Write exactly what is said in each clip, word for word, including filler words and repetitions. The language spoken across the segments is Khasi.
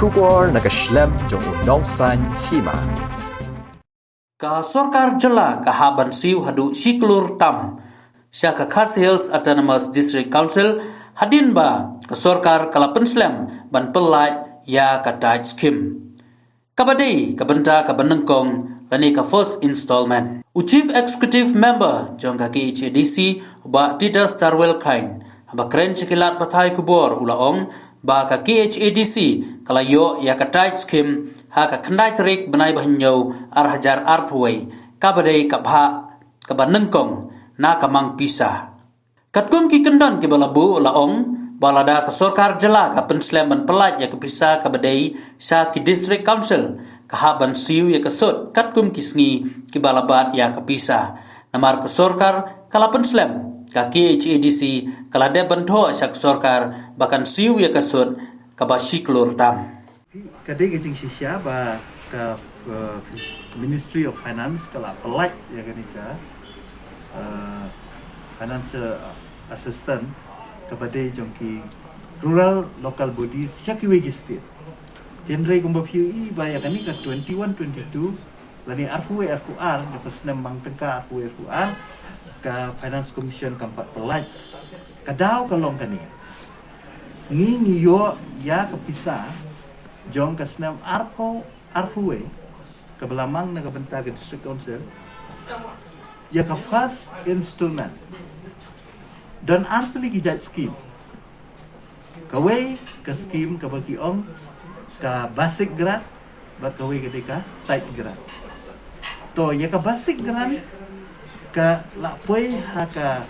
Khubor na ka shlem jong u nongsan hima. Ka sorkar jylla ka hap ban siew haduh shi klur tam sha ka Khasi Hills Autonomous District Council hadien ba ka sorkar ka la pynslem ban pyllait ïa ka Tide Scheme. Kaba dei ka bynta kaba nyngkong lane ka first installment. U Chief Executive Member jong ka K H A D C, u Bah Titus Tarwel Chyne, haba kren sha ki lad pathai khubor u la ong ba ka K H A D C ka la ïoh ïa ka Tide Scheme ha ka khyndai tarik bnai ba hynñiew ar hajar arphew wei, kaba dei ka bhah kaba nyngkong na ka mang pisa. Katkum ki kyndon kiba la buh la ong ba lada ka sorkar jylla ka pynslem ban pyllait ïa ka pisa kaba dei sha ki District Council, ka hap ban siew ïa ka sut katkum ki sngi kiba la bat ïa ka pisa. Namar ka sorkar ka la pynslem, ka K H A D C ka la dep ban thoh sha ka sorkar ba kan siew ïa ka sut kaba shi klur tam. Ka dei ka jingshisha ba ka, uh, Ministry of Finance ka la pyllait ïa kane ka, uh, Financial Assistant kaba dei jong ki Rural Local Bodies sha kiwei ki state. Hynrei kumba phi ïohi ba ïa kane ka twenty-one twenty-two lane arphew wei arphew ar, jong ka snem mang tyngka arphew wei arphew ar, ka Finance Commission kam pat pyllait. Ka daw ka long kane. Ngi ngi ïoh ïa ka pisa jong ka snem arphew arphew wei kaba la mang na ka bynta ka District Council ïa ka first installment. Don artylli ki jait skim. Kawei ka skim kaba ki ong ka basic grant, bad kawei ka dei ka Tide grant. To ïa ka basic grant ka la poi ha ka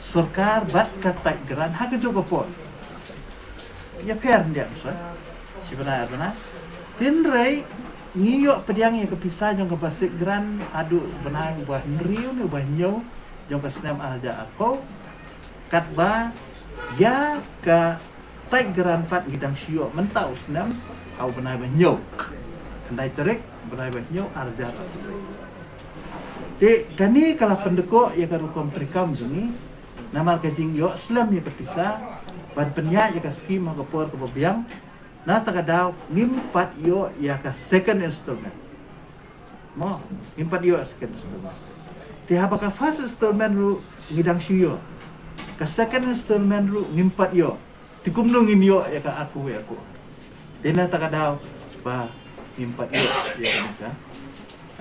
sorkar bad ka Tide grant ha kajuh ka por. Ïapher ndia masa shi bnai ar bnai. Hynrei ngi ïoh pdiang ïa ka pisa jong ka basic grant haduh bnai uba hynriew ne uba hynñiew jong ka snem ar hajar arphew. Katba ïa ka Tide grant pat ngi dang shu ïoh mynta u snem ha u bnai ba hynñiew. Khyndai tarik bnai ba hynñiew ar hajar. Te kane ka la pyndkoh ïa ka rukom treikam jong ngi. Namar ka jingïoh slem ïa ka pisa ban pynïaid ïa ka skim ha ka por kaba biang. Na kata ka daw ngim pat ïoh ïa ka second installment. Mo, ngim pat ïoh second installment. Te haba ka first installment ruh ngi dang shu ïoh. Ka second installment ruh ngim pat ïoh. Te kumno ngin ïoh ïa ka arphew wei arphew ar. Te na kata ka daw ba ngim pat ïoh ïa ka,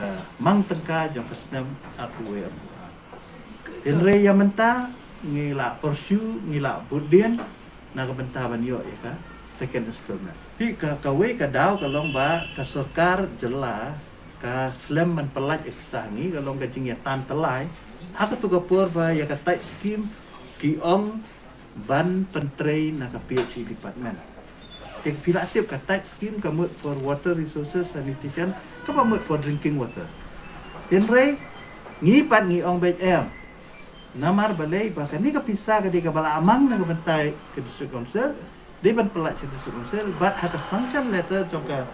eh, mang tyngka jong ka snem arphew wei arphew ar. Hynrei ïa mynta ngi la pursue, ngi la bud dien na ka bynta ban ïoh ïa ka second installment. Te ka, kawei ka daw ka long ba ka sorkar jylla ka slem ban pyllait ïa ka pisa ha ngi, ka long ka jingïatan tyllai. Ha kato ka por ba ïa ka Tide scheme ki ong ban pyntrei na ka P H E department. Te phi la tip ka Tide scheme ka mut for water resources, sanitation, kaba mut for drinking water. Hynrei ngi pat ngi ong beit em. Namar balei ba kane ka pisa ka dei kaba la mang na ka bynta ka District Council, dei ban pyllait sha District Council, bad ha ka sanction letter jong ka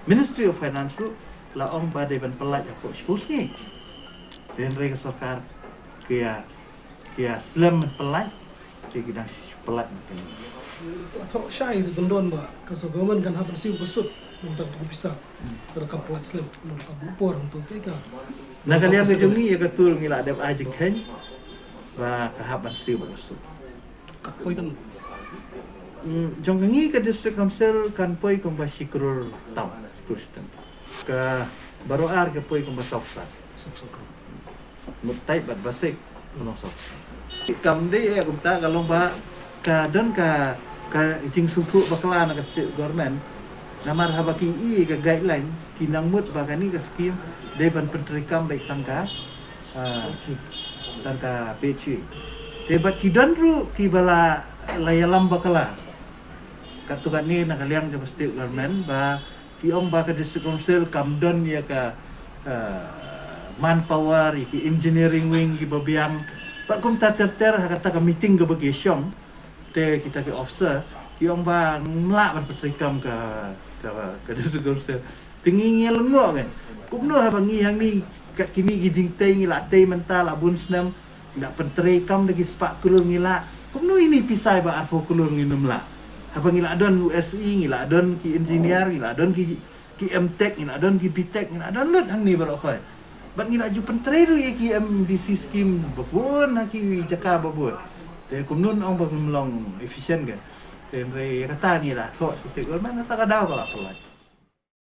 Ministry of Finance ruh la ong ba dei ban pyllait hapoh shiphew sngi. Hynrei ka sorkar ka ïa, ka ïa slem ban pyllait, te ki dang shu pyllait mynta. Thoh shai te kyndon ba ka sorkar government kan hap ban siew ka sut mynta ka pisa. Ka kam pyllait slem mynta ka por mynta ka. Na ka liang ka jong ngi ïa ka tur ngi la dep ai jingkheiñ ba ka hap ban siew ka sut. Ka poi kan. Hmm, jong ka ngi ka District Council kan poi kumba shi klur tam, shi klur shitom. Ka baroh ar ka poi kumba saw san. Saw san klur. Mut Tide bad basic, kumno saw san. Kam dei ïa kumta, ka long ba ka don ka, ka jingsngewthuh bakla na ka state government. Namar haba ki i ka guidelines ki nang mut ba kane ka scheme dei ban pyntreikam beit tang ka, ah, tang ka P H E. Te bad ki don ruh kiba la, la ïalam bakla. Katto katne na ka liang jong ka state government ba ki ong ba ka District Council kam don ïa ka, ah, manpower, ïa ki engineering wing kiba biang. Bad kumta ter ter ha kata ka meeting kaba ki shong. Te kita ki officer ki ong ba ngim lah ban pyntreikam ka, ka, ka District Council. Te ngi ngi lyngngoh kan. Kumno haba ngi hangne kat kine ki jingtei ngi la tei mynta la bun snem. Ngi la pyntreikam da ki spah klur ngi lah. Kumno ine i pisa ba arphew klur ngin ym lah. Haba ngi la don U S E, ngi la don ki engineer, ngi la don ki, ki M Tech, ngi la don ki B Tech, ngi la don lut hangne baroh khoit. Bad ngi la ju pyntrei ruh ïa ki M D C scheme babun ha ki jaka babun. Te kumno ong ba ngim long efficient ka. Te hynrei ïa kata ngi la thoh sha state government, kata ka daw ka la pynlait.